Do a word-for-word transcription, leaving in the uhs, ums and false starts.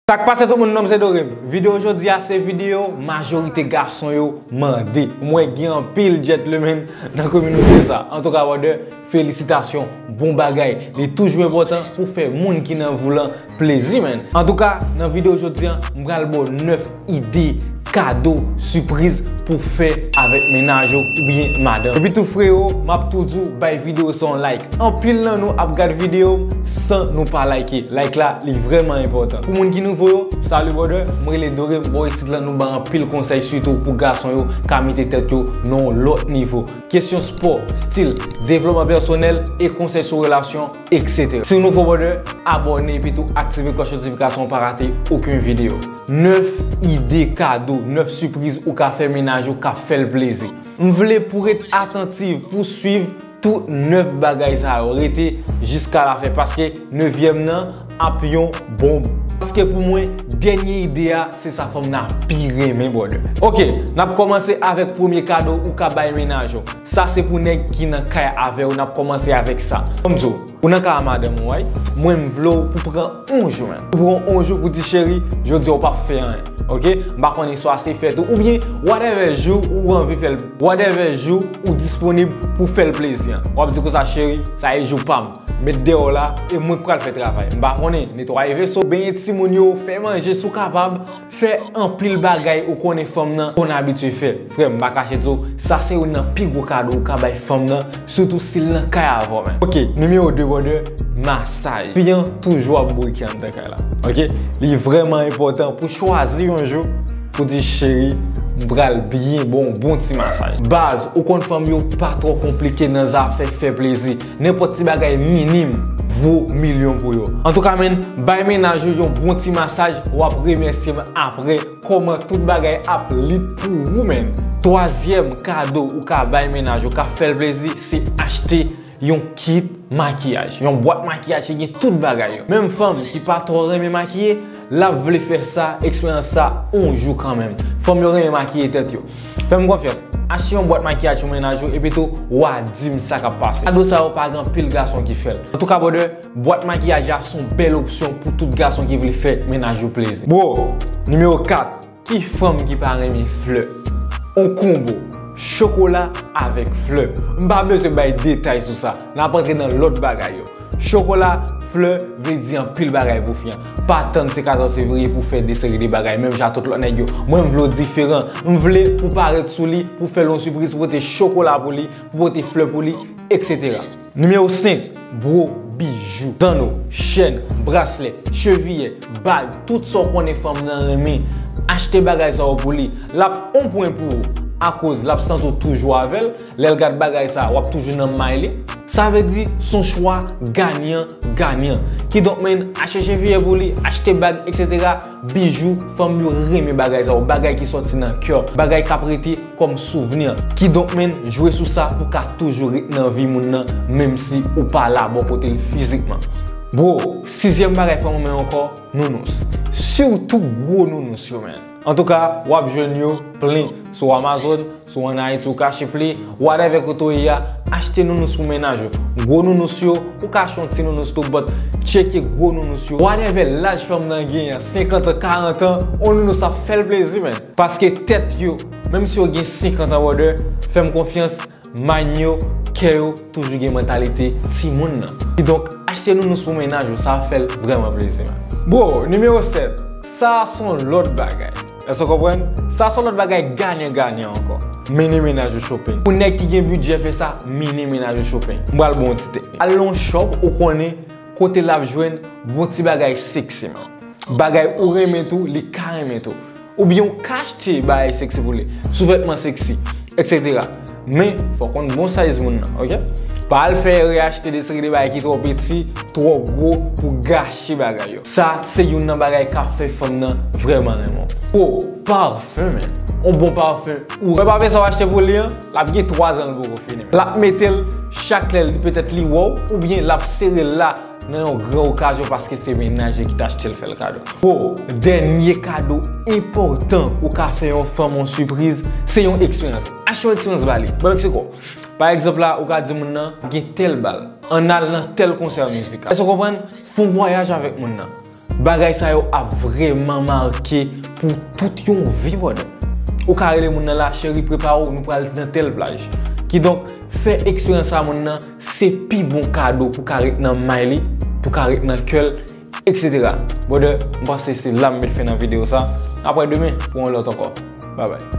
Sa k pase tout moun, non m se Dorem. Videyo jodi a se videyo majorite gason yo mande. Mwen gen anpil gentleman nan kominote sa. Antouka, brother, felisitasyon, bon bagay. Li toujou enpòtan pou fè moun ki nan vi w lan plezi, man. Antouka, nan videyo jodi a, m pral ba w nèf ide kado sipriz pou fè avèk mennaj ou oubyen madanm. Epi tou, freyo, m ap tou di w, bay videyo sa yon like. Anpil nan nou ap gad videyo m san nou pa like. Like la, li vrèman enpòtan. Pou moun ki nouvo yo, salut brother, m rele Dorem, bò isit lan nou bay anpil konsèy, sitou pou gason yo ka mete tèt yo nan yon lòt nivo. Kesyon spò, stil, devlopman pèsonèl e konsèy sou relasyon, et cetera. Si w nouvo, brother, abòne epi tou aktive klòch notifikasyon pou w pa rate okenn videyo. Nèf ide kado, nèf sipriz ou ka fè mennaj ou k ap fè l plezi. M vle pou w ret atantiv, pou w swiv tout nèf bagay sa yo. Rete jiska lafen, paske nevyèm nan ap yon bonm. Paske pou mwen, dènye ide a, se sa fanm nan pi renmen, brother. Ok, n ap kòmanse avèk premye kado ou ka bay mennaj ou. Sa se pou nèg ki nan kay avè w, n ap kòmanse avèk sa. Ban m di w, ou nan kay a madanm ou, right? Mwen, m vle w pou pran yon jou, man. Ou pran yon jou pou di, cheri, jodi a w p ap fè anyen, ok? M pa konnen swa se fèt ou, oubyen whatever jou ou anvi fè l, whatever jou ou disponib pou fè l plezi an. W ap di konsa, cheri, sa e jou pa m. Met dèyè w la, e mwen k pral fè travay. M pa konnen, netwaye veso, benyen timoun yo, fè manje si w kapab, fè anpil bagay ou konnen fanm nan konn abitye fè. Frè m, m pa kache di w, sa se youn nan pi gwo kado ou ka bay fanm nan, sitou si l nan kay avè w, man. Ok, nimewo de, brother, masaj. Fi an toujou ap bourike anndan kay la. Ok? Li vrèman enpòtan pou chwazi yon jou pou di, cheri, m pral byen ba w yon bon ti masaj. Baz, ou konn fanm yo pa twò konplike nan zafè fè plezi. Nenpòt ti bagay minim vo milyon pou yo. Antouka, man, bay mennaj ou yon bon ti masaj, w ap remèsye m apre kòman tout bagay ap lit pou ou, man. Twazyèm kado ou ka bay mennaj ou k ap fè l plezi, se achte yon kit makiyaj. Yon bwat makiyaj ki gen tout bagay yo. Menm fanm ki pa twò renmen makiye, l ap vle fè sa, eksperyans sa, yon jou kanmenm. Fanm yo renmen makiye tèt yo. Fè m konfyans. Achte yon bwat makiyaj pou mennaj ou, epi tou, w a di m sa k ap pase. Kado sa yo pa gen anpil gason ki fè l. Antouka, brother, bwat makiyaj la se yon bèl opsyon pou tout gason ki vle fè mennaj yo plezi. Bro, nimewo kat, ki fanm ki pa renmen flè? On konbo, chokola avèk flè. M pa bezwen bay detay sou sa. N ap antre nan lòt bagay yo. Chokola, flè, vle di anpil bagay pou fi an. Pa tann se katòz fevriye pou fè de seri de bagay, menm jan tout lòt nèg yo. Mwen, m vle w diferan. M vle pou parèt sou li, pou fè l yon sipriz, pou pote chokola pou li, pou pote flè pou li, et cetera. Nimewo senk, bro, bijou, zanno, chèn, braslè, cheviyè, bag, tout sa w konnen fanm nan renmen. Achte bagay sa yo pou li. L ap on pwen pou ou, akoz l ap santi w toujou avè l. Lè l gad bagay sa, w ap toujou nan may li. Sa vle di, s on chwa ganyan, ganyan. Kidonk, man, achte cheviyè pou li, achte bag, et cetera. Bijou, fanm yo renmen bagay sa yo, bagay ki sòti nan kè w, bagay k ap rete kòm souvni. Kidonk, man, jwe sou sa pou w ka toujou ret nan vi moun nan, menm si ou pa la bò kote l fizikman. Bro, sizyèm bagay fanm renmen ankò, nounous. Sitou gwo nounous yo, man. Antouka, w ap jwenn yo plen sou Amazon, si w ann Ayiti, ou ka ship li, whatever kote w ye a, achte nounous pou mennaj ou. Gwo nounous yo, ou ka achte yon ti nounous tou, but tcheke gwo nounous yo. Whatever laj fanm nan genyen, senkant an, karant an, yon nounous ap fè l plezi, man. Paske tèt yo, menm si yo gen senkant an, brother, fè m konfyans, mind yo, kè yo, toujou gen mantalite timoun nan. Kidonk, achte nounous pou mennaj ou, sa ap fè l vrèman plezi, man. Bro, nimewo sèt, sa a se yon lòt bagay. Èske w konprann? Sa se yon lòt bagay ganyan ganyan ankò. Mennen mennaj ou shopping. Pou nèg ki gen bidjè fè sa, mennen mennaj ou shopping. M pral ba w yon ti teknik. Al nan yon shop ou konnen kote l ap jwenn bon ti bagay sexy, man. Bagay ou renmen tou, li ka renmen tou. Oubyen ou ka achte bagay sexy pou li. Souvètman sexy, et cetera. Men, fò w konn bon size moun nan, ok? Pa al fè erè achte de seri de bagay ki twò piti, twò gwo pou gache bagay yo. Sa, se youn nan bagay k ap fè fanm nan vrèman renmen w. O, pafen, man. On bon pafen. Ou wè pafen sa w achte pou li an, l ap gen twa zan l poko fini. L ap mete l chak lè l, petèt li wè w, oubyen l ap sere l la nan yon gran okazyon paske se mennaj li ki t achte l fè l kado. Bro, dènye kado enpòtan ou ka fè yon fanm yon sipriz, se yon eksperyans. Achte yon eksperyans ba li. Ban m eksplike w. Pa egzanp la, ou ka di moun nan, gen tèl bal, ann al nan tèl konsè mizikal. Èske w konprann? Fè yon vwayaj avèk moun nan. Bagay sa yo ap vrèman make pou tout yon vi, brother. Ou ka rele moun nan la, cheri, prepare w, nou pral nan tèl plaj. Kidonk, fè eksperyans a moun nan se pi bon kado pou ka ret nan may li, pou ka ret nan kè l, et cetera. Brother, m panse se la m met fen nan videyo sa. Apre demen, pou yon lòt ankò. Bye bye.